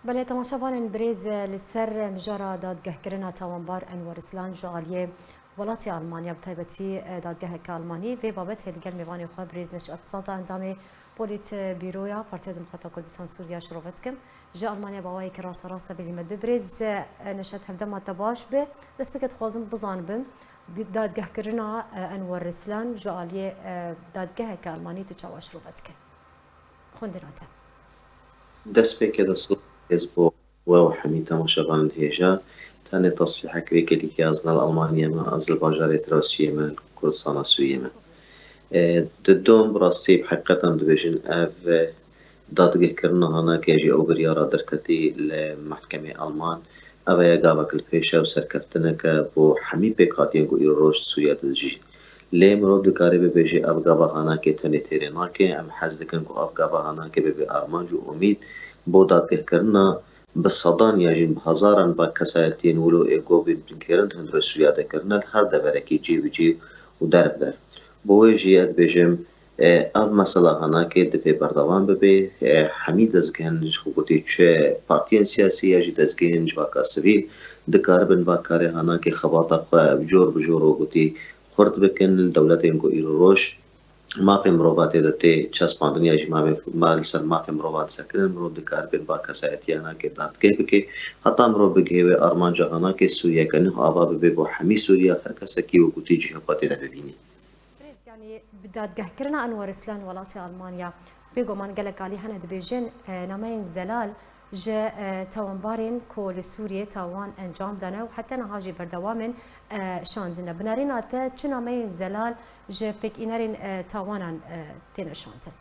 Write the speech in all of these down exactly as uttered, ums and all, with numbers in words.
Belê, temaşevanên birêz, li ser mijara dadgehkirina tawanbar Enwer Islan ji aliyê welatê Almanya, bi taybetî, e, dadgeheke Almanî, vê babetê li gel mêvanê xwe birêz Neşet Zaza, endamê Polîtbîroya Partiya Demokrata Kurdistan Sûriya şirove dikim. Ji Almanya bi awayekî rasterast tevlî me dibe. Birêz, e, Neşet, hevdema te baş be. Destpêkê dixwazim bizanibim, dadgehkirina, e, Enwer Islan ji aliyê, e, dadgeheke Almanî tu çawa şirove dike? Xwendina te. Destpêkê de silav hêz bo we û hemî temaşevanên hêja. Tenê tesfîhek vê gelîkê ez ne li Almanyê me, ez li bajarê Trawsûyê me, li Kurdistana Sûriyê me. E, didim, bi rastî, bi heqîqetan dibêjin, ev dadgehkirina hanakê jî ew biryara derketî li mehkemê Alman, ev e gavek li pêş e û serkeftineke bo hemî pêkhatiyên ku îro roj Sûriya de dijîn. Lê mirov dikare bibêje, ev gava hanakê tenê têrê nake. Em hez dikin ku ev gava hanakê bibe armanc û umîd bo dadgehkirina bi sedan ya jî bi hezaran va kesayetiyên wilo ê ku bên binpêkirin di hundirê Sûriya de kirine, li her deverekî cî bi cî û der bi der. Bo wê jî ez dibêjim, e, ev mesela hanakê divê berdewam bibe. E, hemî dezgehên ji xwe gotî, çi partiyên siyasî ya jî dezgehên civaka sivîl dikaribin va karê hanakê xebata xwe bi cor bi cor û gotî xurt bikin li dewletên ku îro roj mafê mirova tê de tê çespandin ya jî mafê, ma li ser mafê mirovan disekinin, mirov dikaribin va kesayetiya hanakê dadgeh bike. Heta mirov bigihê wê armanca hanakê Sûriyeke nuh ava bibe bo hemî Sûriya, her kesekî wekî tê cihê xwe tê de bibînî. Birêz, yanî bi dadgehkirina Enwer Islan welatê Almanya, bêguman gelek alî hene dibêjin, e, nameyên zelal ji, e, tawanbarên ku li Sûriyê tawan encam dane û heta niha jî berdewam in, e, şandine. Bi nerîna te çi nameyên zelal ji pêkînerên, e, tawanan, e, têne şandin?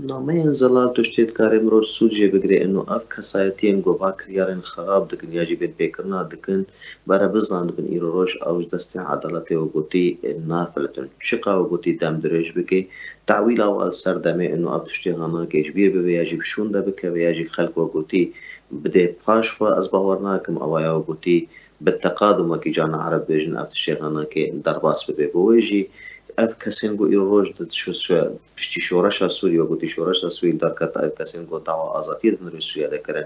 Nameyên zelal tiştê dikare mirov sûd jê bigire, ino ev kesayetiyên ku va kiryarên xerab dikin ya jî binpêkirina dikin, bere bizanibin îro roj ew ji destê edaletê wekî tê nafilitin. Çiqa wekî tê dem dirêj bike, tewîla wa li ser demê, ino ev tiştê hanakê ji bîr bibe ya jî bi şûnde bikeve ya jî xelk wekî tê bide paş xwe, ez bawer nakim ewa ya wekî tê bi teqadum, wekî carna ereb dibêjin, ev tiştê hanakê derbas bibe. Bo wê jî ev kesên ku îro roj di şo-, şo-, piştî şoreşa Sûrî, wekî tê şoreşa Sûrî li dar kete, ev kesên ku dawa azadiyê di hundirê Sûriya de kirin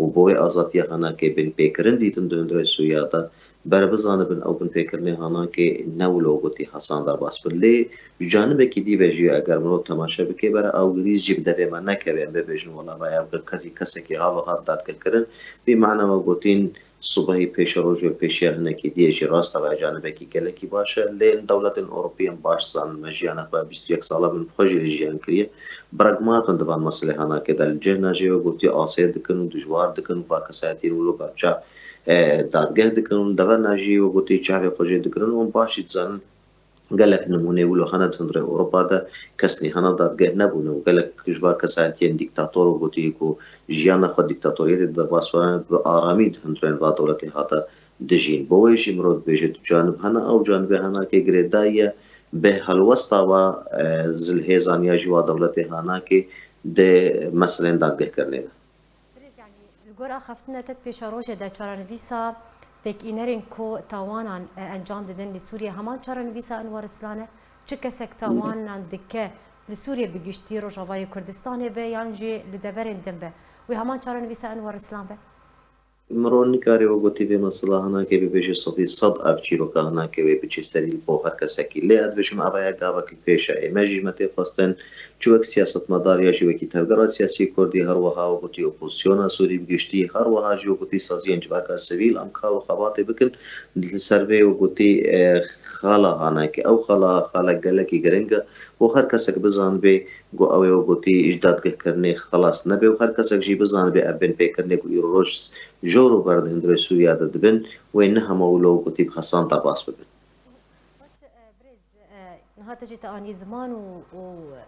û bo wê azadiya hanakê binpêkirin dîtin di hundirê Sûriya de, ber bizanibin ew binpêkirinê hanakê ne wilo wekî tê hesan derbas bin. Lê ji canibekî dî ve jî eger mirov temaşe bike, bere awgirî jî bi devê me nekeve, em bibêjin wela vaya bi kesî, kesekî halo hat dadgehkirin, vî mana me gotîn, Sibehî pêşeroj û pêşiya hinekî dî ye jî rast e, ew canibekî gelekî baş e, lê dewletên Ewropî em baş zanin, me jiyana xwe bîst û yek sala bin bi xwe jî li jiyan kiriye. Pragmat in di van meselê hanakê de li cih najê, wekî tê asê dikin û dijwar dikin û va kesayetiyên wilo berbiçav, e, dadgeh dikin û li deverna jî wekî tê çavê xwe jê digirin û em baş jî dizanin. Gelek nimûneyê wilo hene di hundirê Ewropa de, kes nîhana dadgeh nebûne û gelek ji va kesayetiyên dîktator û gotiyê ku jiyana xwe dîktatoriyetê de derbas bane, bi aramî di hundirên va dewletê hate dijîn. Bo wê jî mirov dibêje du canib hene, ew canibê hanakê girêdayî ye, bi helwesta wa, e, zilhêzan ya jî wa dewletê hanakê di meselên dadgehkirinê de. Birêz, yanî li gor axaftina te di pêşerojê de çarenivîsa pêkînerên ku tawanan, e, encam didin li Sûriyê heman çarenivîsa Enwer Islan e? Çi kesek tawanan dike li Sûriyê bi giştî Rojavayê Kurdistanê be yan jî li deverên din be, wê heman çarenivîsa Enwer Islan be? Mirov nikare wekî tê vê mesela hanakê bibêje sedî sed ev çîroka hanakê wê biçe serî li bo her kesekî. Lê ez dibêjim ev ya gavek li pêş e. Ê me jî me tê xwestin çi wek siyasetmedar ya jî wekî tevgera siyasî kurdî, her wiha wekî tê opozisyona Sûrî bi giştî, her wiha jî wekî tê saziyên civaka sivîl em kar û xebatê bikin li ser vê wekî tê, e, xala hanakê. Ew xala, xala gelekî giring e û her kesek bizanibe ku ew ê wekî tê ji dadgehkirinê xelas nebe û her kesek jî bizanibe ev binpêkirinê ku îro roj jor û ber di hundirê Sûriya de dibin, wê ne hema wilo wekî tê bi hesan derbas bibin. Baş, e, birêz, e, niha te jî te anî ziman û, û,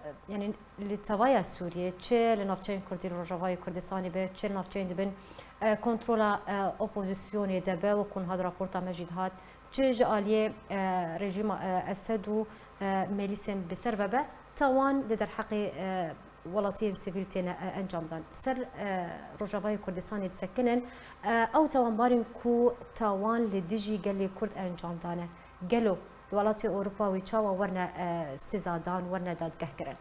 e, yanî li tevaya Sûriyê, çi li navçeyên Kurdî li Rojavayê Kurdistanê be, çi li navçeyên dibin, e, kontrola, e, opozisyonê de be, wekû niha di raporta me jî dihat, çi ji aliyê, e, rejîma, e, Esed û, e, mêlîsên bi ser ve be, tawan di derheqê, e, welatiyên sivîl têne, e, encamdan. Ser, e, Rojavayê Kurdistanê disekinin, e, ew tawanbarên ku tawan li dijî gelê Kurd encam dane, gelo li welatê Ewropa wê çawa werne, e, sizadan, werne dadgehkirin?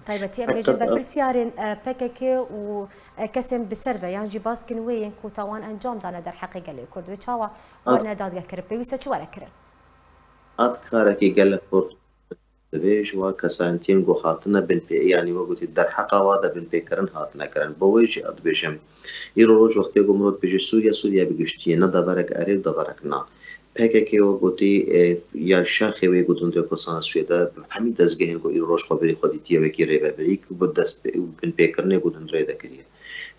Taybetî em bêjin berpirsiyarên, e, P K K û, e, kesên bi ser ve yan jî baskên wê yên ku tawan encam dane derheqê gelê Kurd wê çawa werine dadgehkirin? Pêwîst e çi were kirin? Ev karekî gelek xurt divê ji wa kesayetiyên ku hatine binpê, yanî we gotî derheqa wa de binpêkirin hatine kirin. Bo wê jî ez dibêjim, îro roj wextê ku mirov dibêje Sûriye, Sûriye bi giştî ye, ne deverek erê û deverek na. P K K we gotî, e, ya şaxê wê ku di hundirê Kurdistana Sûriye de bi hemî dezgehên ku îro roj xwe berî xwe dîtiye wekî rêvebirî ku bi dest pê-, binpêkirinê ku di hundirê de kiriye.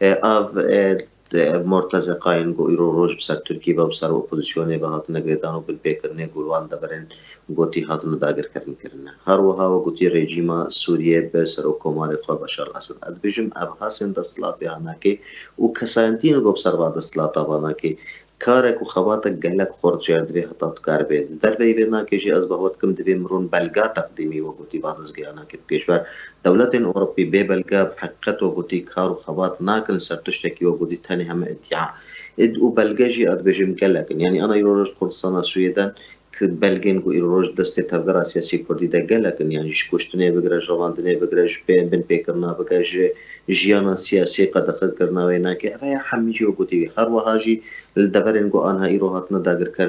E, av, e, de, mortezeqayên ku îro roj bi ser Tirkî ve, bi ser opozîsyonê ve hatine girêdan û binpêkirinê ku li wan deverên gotî hatine dagirkirin kirine. Her wiha we gotî rejîma Sûriye bi serokkomarê xwe Beşar Esed. Ez dibêjim ev her sê desthilatê hanakê û kesayetiyên ku bi ser va desthilata vanakê karek û xebatek gelek xurt jê re divê heta dikaribe. Di derveyî vê nakê jî ez bawer dikim divê miron belga teqdîmî we gotî va dezgehanakê bike. Ji ber dewletên Ewropî bê belga bi heqîqet we gotî kar û xebat nakin li ser tiştekî we gotî tenê heme îdîa. Id û belge jî ez dibêjim gelek in. Yanî ana îro roj Kurdistana Sûriyê de ki belgên ku îro roj destê tevgera siyasî kurdî de gelek in, yanî ji kuştinê bigire, ji revandinê bigire, ji pê-, binpêkirina bigire, ji jiyana siyasî qedexekirina wê nake. Ev ya hemî jî wek gotî wî. Her wiha jî li deverên ku anha îro hatine dagirker,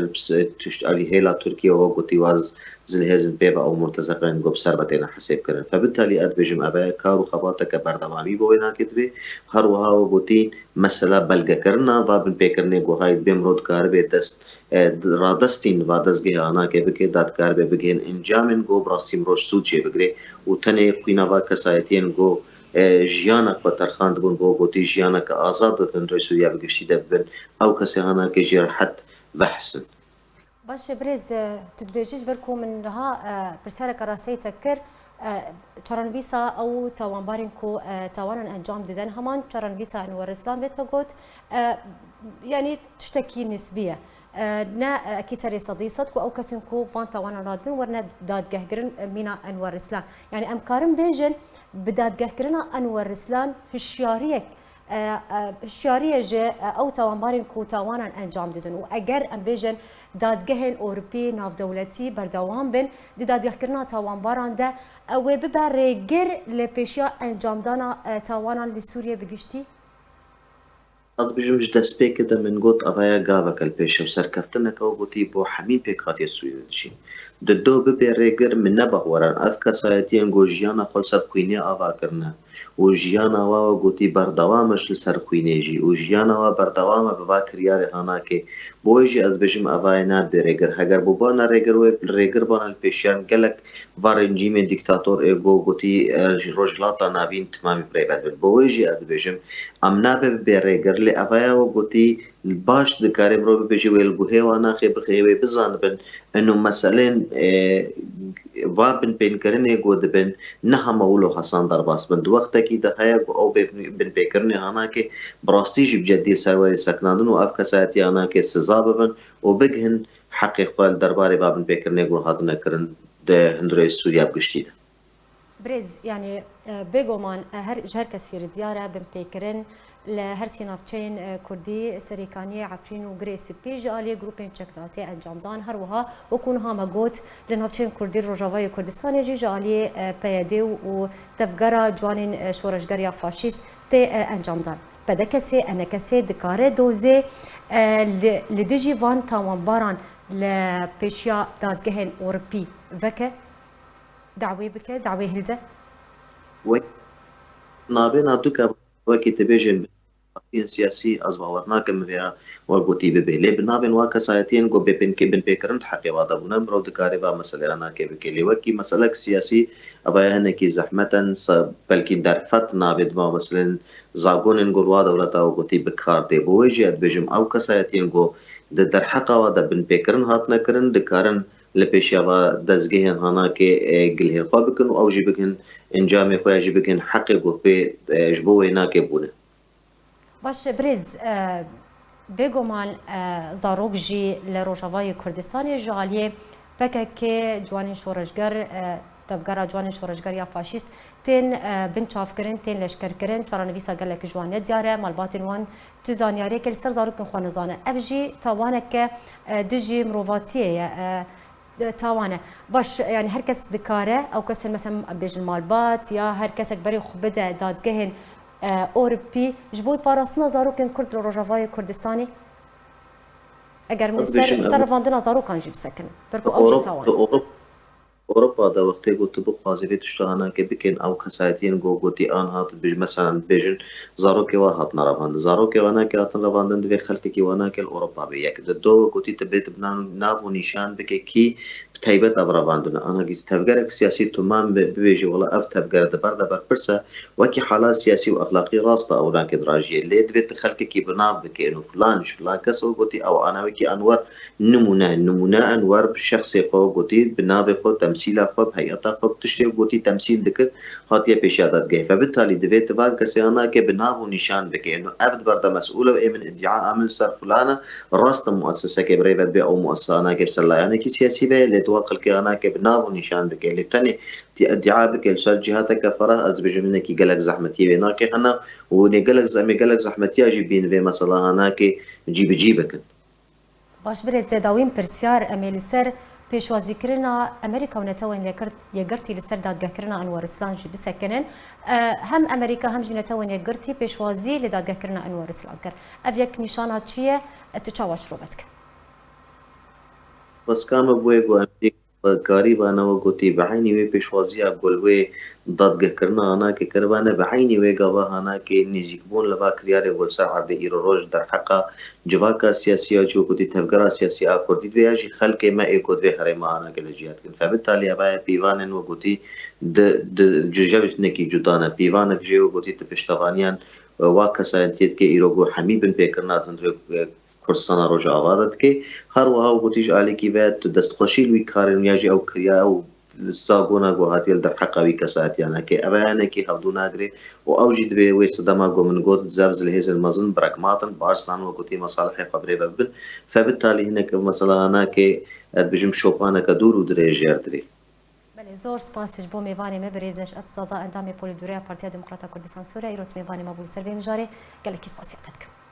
tişt alî hêla Tirkiye wek gotî wa zilhêzin pê ve ew murtezeqeyên ku bi ser ve têne hesêbkirin. Fe bitalî ez dibêjim ev ya kar û xebateke berdewamî bo wê nake divê. Her wiha wek gotî mesela belgekirina va binpêkirinê ku hayê dibê mirov dikaribe dest e, radestîn va dezgehê anake bike, da dikaribe bigihên encamên ku bi rastî mirov sûd jê bigire û tenê xwîna va kesayetiyên ku, e, jiyana xwe terxandibûn bo gotî jiyaneke azad di hundirê Sûriya bi giştî de bibin, ew kesê hanake jê rehet vehisin. Baş e, birêz, e, tu dibêjî ji ber ku min niha, e, pirsyareke rasteyî te kir, e, çarenivîsa ew tawanbarên ku, e, tawanan encam didin, heman çarenivîsa Enwer Rislan vê te got, e, yanî tiştekî nisbî ye. E, ne, e, ekî serê sedî sed ku ew kesên ku van tawanan radin werine dadgehkirin, e, mîna Enwer Rislan. Yanî em karin bêjin, bi dadgehkirina Enwer Rislan hişyariyek, e, e, hişyariyê ji, e, ew tawanbarên ku tawanan encam didin. Û eger em bêjin dadgehên Ewropî navdewletî berdewam bin di dadgehkirina tawanbaran de, ew ê bibe rêgir li pêşiya encamdana, e, tawanan li Sûriyê bi giştî? Ez dibêjim ji destpêkê de min got, eva ya gaveke li pêş e û serkeftineke wek gotî bo hemî pêkhatiya Sûriyê de dişîn. Di do bibe rêgir, min ne bawer in ev kesayetiyên ku jiyana xwe li ser xwînê ava kirine û jiyana wa wek gotî berdewam e ji li ser xwînê jî û jiyana wa berdewam e bi va kiryarê hanakê. Bo wê jî ez dibêjim eva yê nabe rêgir. Heger bûbana rêgir wê rêgir bana li pêşiyan gelek va rencîmên dîktator ê ku gotî, e, ji Rojhilata Navîn timamî bi rê ve dibin. Bo wê jî ez dibêjim, em nabe bibe rêgir, lê eva ya wek gotî baş dikare mirov bibêje wê li guhê wan naxe, bixê wê bizanibin, ino meselên, e, va binpêkirinê ku dibin, ne hema wilo hesan derbas bin. Di wextekî de heye ku ew bê-, binpêkirinê hanake bi rastî jî bi ceddî ser werê sekinandin û ev kesayetî hanake siza bibin û bigihin heqê xwe li derbarê va binpêkirinê ku hatine kirin di hundirê Sûriya bi giştî de. Birêz, yanî, e, bêguman, e, her, ji her kesî re diyar e, binpêkirin li her sê navçeyên, e, kurdî, Serêkaniyê, Efrîn û Girê Spî ji aliyê grûpên çekdatê encam dan. Her wiha, wekû niha me got, li navçeyên kurdî Rojavayê Kurdistanê jî ji aliyê, e, P Y D û, û tevgera ciwanên, e, şoreşger ya faşîst tê, e, encam dan. P D K S, E N K S dikare dozê, e, li, li dijî van tawanbaran li pêşiya dadgehên Ewropî veke? Dawê bike, dawê hilde. Wek navê na du ke wekî tu bêjin partiyên siyasî, ez bawer nakim vêya wek gotî bibe. Lê bi navên wa kesayetiyên ku bê binke-, binpêkirin di heqê wa de bûne, mirov dikare va meseleya nake bike. Lê wekî meselek siyasî, eva ya hinekî zehmet in, se-, belkî derfet nabe di va meselên zagonên ku li wa dewleta wek gotî bi kar tê. Bo wê jî ez dibêjim, ew kesayetiyên ku di derheqa wa de binpêkirin hatine kirin, dikarin li pêşiya va dezgehên hanakê, e, gilhên xwe bikin û ew jî bikin encamê xwe ya jî bikin heqê ku pê, e, ji bo wê nake bûne. Baş e, birêz, e, bêguman, e, zarok jî li Rojavayê Kurdistanê ji aliyê P K K, ciwanên şoreşger, e, tevgera ciwanên şoreşger ya faşîst tên, e, binçavkirin, tên leşkerkirin, çarenivîsa gelek ji wan nediyar e, malbatên wan tu zanyariyeke li ser zarokên xwe nizane. Ev jî tawaneke, e, dijî mirovatiyê ye. E, Tawane. Baş, yani her kes dikare, ew kesên mesela bêjin malbat ya her kesek berê xwe bide dadgehên, e, Ewropî ji bo parastina zarokên Kurd li Rojavayê Kurdistanê? Eger min ser, ser revandina zarokan jî bisekin. Berku ew jî tawan. Ewropa de wextê ku tu bixwazî vê tişta hanake bikin, ew kesayetiyên ku gotî an hat, bi-, meselan bêjin, zarokê we hatine revandin. Zarokê we nake hatin revandin, divê xelkekî we nake li Ewropa be. Yek, di do gotî tu bê tu bi nan-, nav û nîşan bike kî bi taybet ev revandin. Ana gî tevgerek siyasî tu man bi-, bibêjî, wela ev tevger di ber de berpirs e, wekî hala siyasî û exlaqî rast e, ew nake dirajiyê. Lê divê tu xelkekî bi nav bike, û filan ji filan kes ew gotî ew ana wekî Enwer nimûne, nimûne Enwer bi şexsê xwe gotî, bi navê xwe, temsîla xwe, bi heyeta xwe, bi tiştê gotî temsîl dikir, hatiye pêşiya dadgehê. Febitalî divê tu van kesê anake bi nav û nîşan bike. Êno ev di ber de mesûl e, ê min îdia a min li ser filan e, rast e muessesekê bi rê ve dibê ew muessese anake bi ser layanekî siyasî ve ye, lê diwa xelkê anake bi nav û nîşan bike. Lê tenê tî îdia bike li ser cihateke ferah, ez dibêjim hinekî gelek zehmetiyê wê nake hene û nê gelek ze-, em ê gelek zehmetiya jî bîn vê mesela anake cî bi cî bikin. Baş, birêz Zêdawîn, pirsyar em ê li ser pêşwazîkirina Amerîka û Netewên Yekir-, Yekgirtî li ser dadgehkirina Enwer Islan jî bisekinin. E, hem Amerîka hem jî Netewên Yekgirtî pêşwazî li dadgehkirina Enwer Islan kir. Ev yek nîşana çi ye? E, tu çawa şirove dike? Xwestka me bûye ku em ê karîbane we gotî, bi eynî wê pêşwaziya ku li wê dadgehkirina hanakê kiribane, bi eynî wê gava hanakê nêzîkbûn li va kiryarê ku li ser erdê îro roj derheqa civaka siyasî ya cî wekî tevgera siyasî a Kurdî divê ya jî xelkê me ê ku di vê herêma hanakê de ciya dikin. Febit Talî, ev e pîvanên wekî di, di, di, ji jew hinekî cuda ne. Pîvanek jê wekî tu piştevaniyan, e, wa kesayetiyê dike îro ku hemî binpêkirina din di vê, e, Kurdistana Rojava de dike. Her wiha wekî ji alîkî ve tu destxweşî li wî karên ya jî ew kiriya ew zagona ku hatiye li derheqa wî kesayetiya nake. Ev e hinekî hevdû nagirê û ew jî dibê wê sedema ku min got, zev zilhêzên mezin, pragmat in, baş zanin wekî mesalihê xwe bi rê ve bibin. Febit Talî hinek ev mesela hanake, ez dibêjim, şopaneke dûr û dirêj jê re divê. Belê, zor spas ji bo mêvanê me, birêz Neşet Zaza, endamê Polîtbûroya Partiya Demokrata Kurdistan Sûriye, îro tu mêvanê me bû li ser vê mijarê. Gelekî spasiya te dikim.